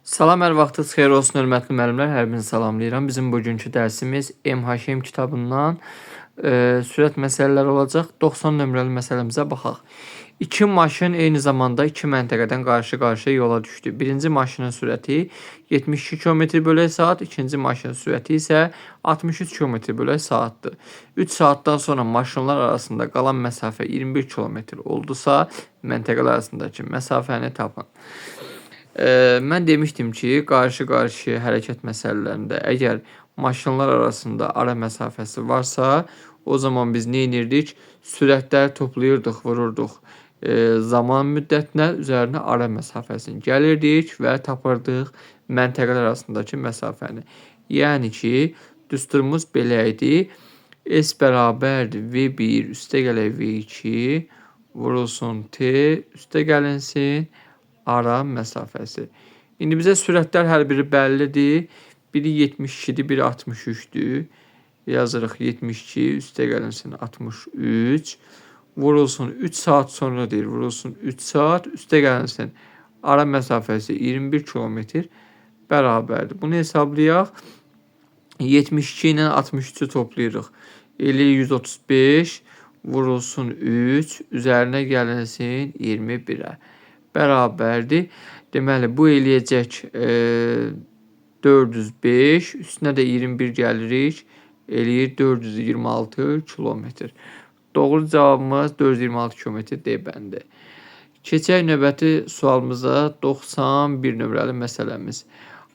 Salam, hər vaxtınız xeyir olsun, hörmətli müəllimlər. Hər birinizi salamlayıram. Bizim bugünkü dərsimiz MHM kitabından sürət məsələləri olacaq. 90 nömrəli məsələmizə baxaq. İki maşın eyni zamanda iki məntəqədən qarşı-qarşıya yola düşdü. Birinci maşının sürəti 72 km/saat, ikinci maşının sürəti isə 63 km/saatdır. 3 saatdan sonra maşınlar arasında qalan məsafə 21 km oldusa, məntəqələr arasındakı məsafəni tapın. Mən demişdim ki, qarşı-qarşıya hərəkət məsələlərində əgər maşınlar arasında ara məsafəsi varsa, o zaman biz nə edirdik? Sürətləri toplayırdıq, vururduq zaman müddətinə, üzərinə ara məsafəsini gəlirdik və tapırdıq məntəqələr arasındakı məsafəni. Yəni ki, düsturumuz belə idi. S bərabərdir V1 üstə gələk V2 vurulsun T üstə gəlinsin ara məsafəsi. İndi bizə sürətlər hər biri bəllidir. Biri 72-dir, biri 63-dür. Yazırıq 72, üstə gəlinsin 63. Vurulsun 3 saat sonra deyir. Vurulsun 3 saat, üstə gəlinsin ara məsafəsi 21 kilometr bərabərdir. Bunu hesablayaq. 72 ilə 63-ü toplayırıq. Eləyir 135, vurulsun 3, üzərinə gəlinsin 21-ə. Bərabərdir. Deməli, bu eləyəcək 405, üstünə də 21 gəlirik, eləyir 426 kilometr. Doğru cavabımız 426 kilometr D bəndi. Keçək növbəti sualımıza, 91 nömrəli məsələmiz.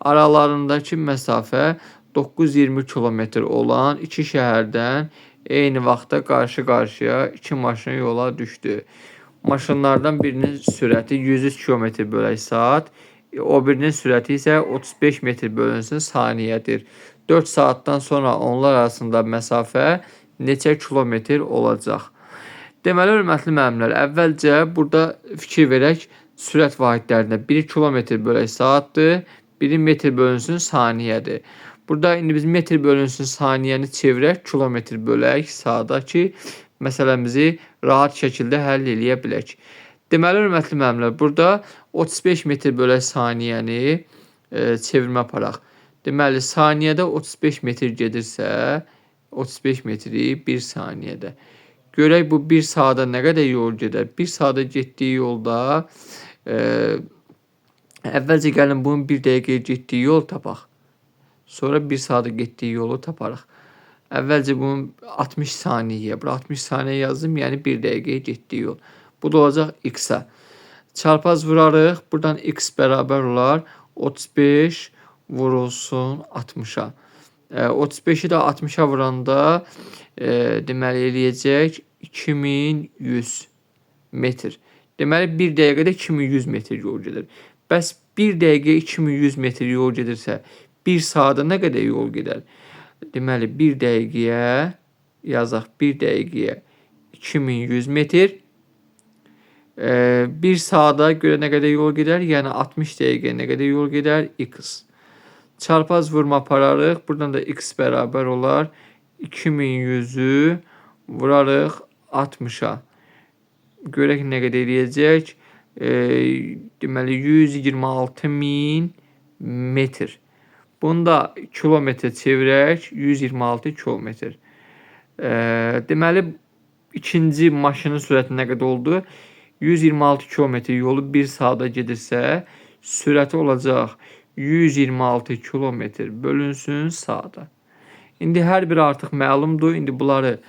Aralarındakı məsafə 920 kilometr olan iki şəhərdən eyni vaxtda qarşı-qarşıya iki maşın yola düşdü. Maşınlardan birinin sürəti 103 km/saat, o birinin sürəti isə 35 metr bölünsün saniyədir. 4 saatdan sonra onlar arasında məsafə neçə kilometr olacaq? Deməli, hörmətli müəllimlər, əvvəlcə burada fikir verək sürət vahidlərində. Biri kilometr bölək saatdır, biri metr bölünsün saniyədir. Burada indi biz metr bölünsün saniyəni çevirək kilometr bölək saata ki, məsələmizi rahat şəkildə həll eləyə bilək. Deməli, hörmətli müəllimlər, burada 35 metr bölək saniyəni çevirmə aparaq. Deməli, saniyədə 35 metr gedirsə, 35 metri 1 saniyədə. Görək bu 1 saata nə qədər yol gedər? 1 saata getdiyi yolda əvvəlcə gəlin bunun 1 dəqiqəyə getdiyi yol tapaq. Sonra 1 saata getdiyi yolu taparıq. Əvvəlcə bunun 60 saniyə, bura 60 saniyə yazdım, yəni 1 dəqiqəyə getdiyi yol. Bu da olacaq x-ə. Çarpaz vurarıq, buradan x bərabər olar 35 vurulsun 60-a. 35-i də 60-a vuranda deməli eləyəcək 2100 metr. Deməli 1 dəqiqədə 2100 metr yol gedir. Bəs 1 dəqiqəyə 2100 metr yol gedirsə, 1 saata nə qədər yol gedər? Deməli, 1 dəqiqəyə yazaq, 1 dəqiqəyə 2100 metr. 1 saata görə nə qədər yol gedər? Yəni 60 dəqiqəyə nə qədər yol gedər? X. Çarpaz vurma apararıq. Buradan da x bərabər olar. 2100-ü vurarıq 60-a. Görək nə qədər eləyəcək. Deməli, 126.000 metr. Bunu da kilometrə çevirək, 126 kilometr. Deməli, ikinci maşının sürəti nə qədər oldu? 126 kilometr yolu 1 saata gedirsə, sürəti olacaq 126 kilometr bölünsün saata. İndi hər biri artıq məlumdur. İndi bunları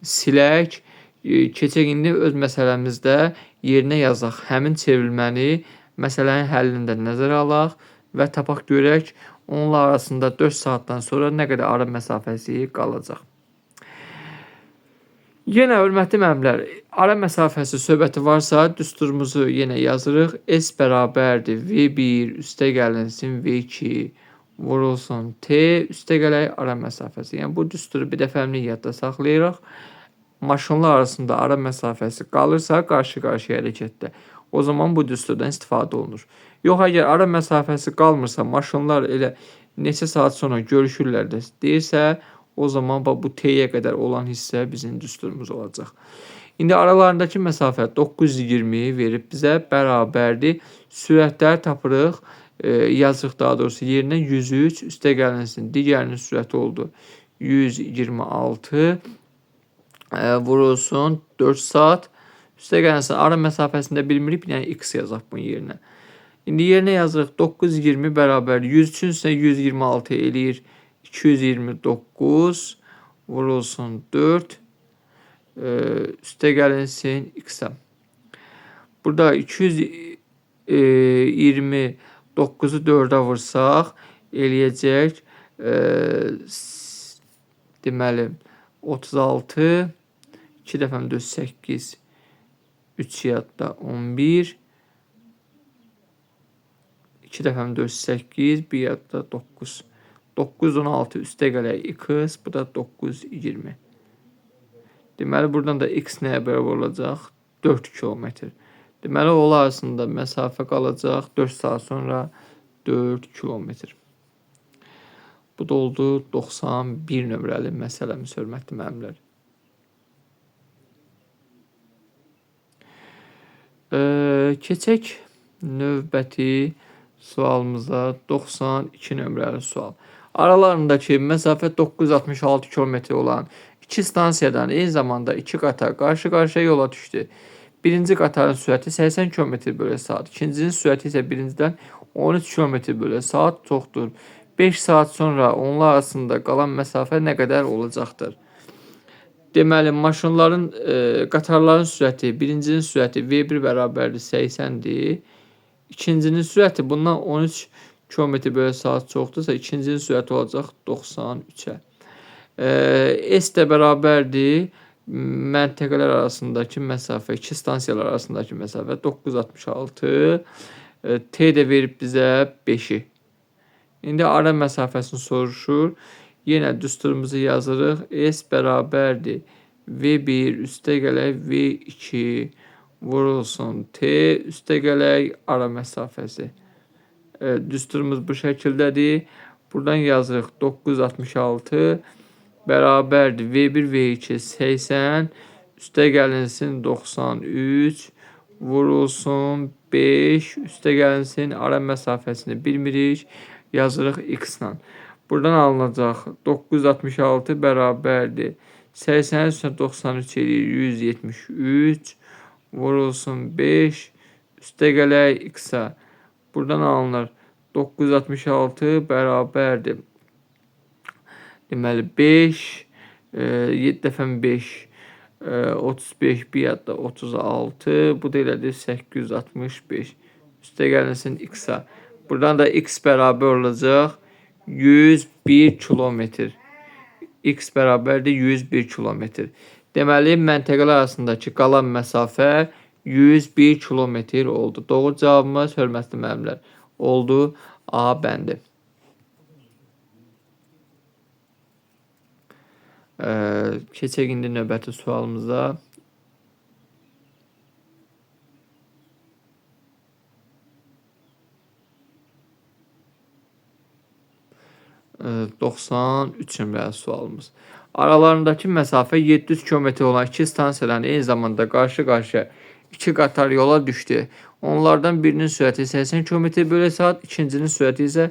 silək. Keçək indi öz məsələmizdə yerinə yazaq. Həmin çevrilməni, məsələnin həllini də nəzərə alaq və tapaq görək onlar arasında 4 saatdan sonra nə qədər ara məsafəsi qalacaq. Yenə hörmətli müəllimlər, ara məsafəsi söhbəti varsa düsturumuzu yenə yazırıq. S bərabərdir V1 üstə gəlinsin V2 vurulsun T üstə gələk ara məsafəsi. Yəni bu düsturu bir dəfəmlik yadda saxlayırıq. Maşınlar arasında ara məsafəsi qalırsa qarşı-qarşıya hərəkətdə, o zaman bu düsturdan istifadə olunur. Yox, əgər ara məsafəsi qalmırsa, maşınlar elə neçə saat sonra görüşürlər də deyirsə, o zaman bu T-yə qədər olan hissə bizim düsturumuz olacaq. İndi aralarındakı məsafə 920 verib bizə bərabərdir. Sürətləri tapırıq. Yazırıq daha doğrusu yerinə 103 üstə gəlinsin. Digərinin sürəti oldu 126 vurulsun 4 saat. Üstə gəlinsin ara məsafəsini də bilmirik. Yəni x yazaq bunun yerinə. İndi yerinə yazırıq 920 bərabər 103-ün üstünə 126 eləyir 229 vurulsun 4 üstə gəlinsin x-ə. Burada 229-u 4-ə vursaq eləyəcək deməli 36 2 dəfə 4 8 3 yadda 11 2 dəfə 4 8 1 yadda 9 916 üstə gələk x, bu da 920. Deməli buradan da x nəyə bərabər olacaq? 4 kilometr. Deməli onlar arasında məsafə qalacaq 4 saat sonra 4 kilometr. Bu da oldu 91 nömrəli məsələmiz, hörmətli müəllimlər. Keçək növbəti sualımıza, 92 nömrəli sual. Aralarındakı məsafə 966 kilometr olan iki stansiyadan eyni zamanda iki qatar qarşı-qarşıya yola düşdü. Birinci qatarın sürəti 80 km bölü saat, ikincinin sürəti isə birincidən 13 km bölü saat çoxdur. 5 saat sonra onlar arasında qalan məsafə nə qədər olacaqdır? Deməli, maşınların, qatarların sürəti, birincinin sürəti V1 bərabərdir 80-dir. İkincinin sürəti bundan 13 km bölü saat çoxdursa, ikincinin sürəti olacaq 93-ə. S də bərabərdir məntəqələr arasındakı məsafə, iki stansiyalar arasındakı məsafə 966. T də verib bizə 5-i. İndi ara məsafəsini soruşur. Yenə düsturumuzu yazırıq. S bərabərdir V1 üstə gələk V2 vurulsun T üstə gələk ara məsafəsi. Düsturumuz bu şəkildədir. Buradan yazırıq 966 bərabərdir V1 V2 80 üstə gəlinsin 93 vurulsun 5 üstə gəlinsin ara məsafəsini bilmirik. Yazırıq x-la. Buradan alınacaq 966 bərabərdir 80 üstə 93 eləyir 173 vurulsun 5 üstə gələk x-a. Buradan alınır 966 bərabərdir. Deməli 5 7 dəfə 5 35 bir yadda 36 bu da elədir 865 üstə gəlinsin x-a. Buradan da x bərabər olacaq 101 kilometr. X bərabərdir 101 kilometr. Deməli, məntəqələr arasındakı qalan məsafə 101 kilometr oldu. Doğru cavabımız, hörmətli müəllimlər, oldu A bəndi. Keçək indi növbəti sualımıza. Ee, 93 nömrəli sualımız. Aralarındakı məsafə 700 km olan iki stansiyadan eyni zamanda qarşı-qarşıya iki qatar yola düşdü. Onlardan birinin sürəti 80 km bölü saat, ikincinin sürəti isə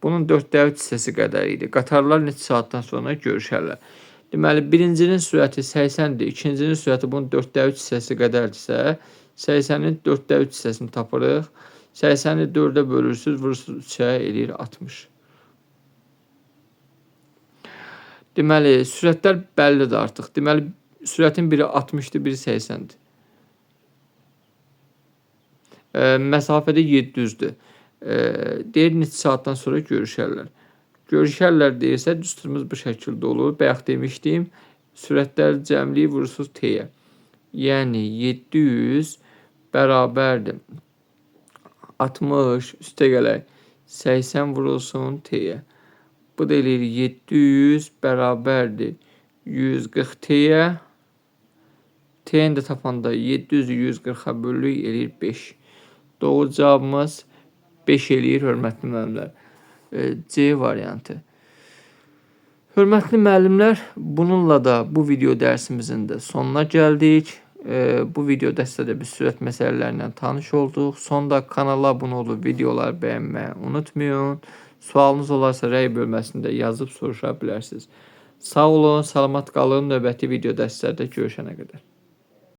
bunun 4-də 3 hissəsi qədər idi. Qatarlar neçə saatdan sonra görüşərlər? Deməli, birincinin sürəti 80-dir, ikincinin sürəti bunun 4-də 3 hissəsi qədərdirsə, 80-in 4-də 3 hissəsini tapırıq. 80-i 4-ə bölürsünüz, vurursunuz 3-ə, eləyir 60. Deməli, sürətlər bəllidir artıq. Deməli, sürətin biri 60-dır, biri 80-dir. Məsafədə 700-dür. Deyir, neçə saatdan sonra görüşərlər. Görüşərlər deyirsə, düsturumuz bu şəkildə olur. Bayaq demişdim, sürətlər cəmliyi vurursunuz T-yə. Yəni, 700 bərabərdir 60 üstə gələk 80 vurulsun T-yə. Bu da eləyir 700 bərabərdir 140 T-yə. T-ni də tapanda 700-ü 140-a bölürük, eləyir 5. Doğru cavabımız 5 eləyir, hörmətli müəllimlər. C variantı. Hörmətli müəllimlər, bununla da bu video dərsimizin də sonuna gəldik. Bu video dərsdə də biz sürət məsələlərindən tanış olduq. Sonda kanala abunə olub videoları bəyənməyi unutmayın. Sualınız olarsa rəy bölməsində yazıb soruşa bilərsiniz. Sağ olun, salamat qalın. Növbəti video dərslərdə görüşənə qədər.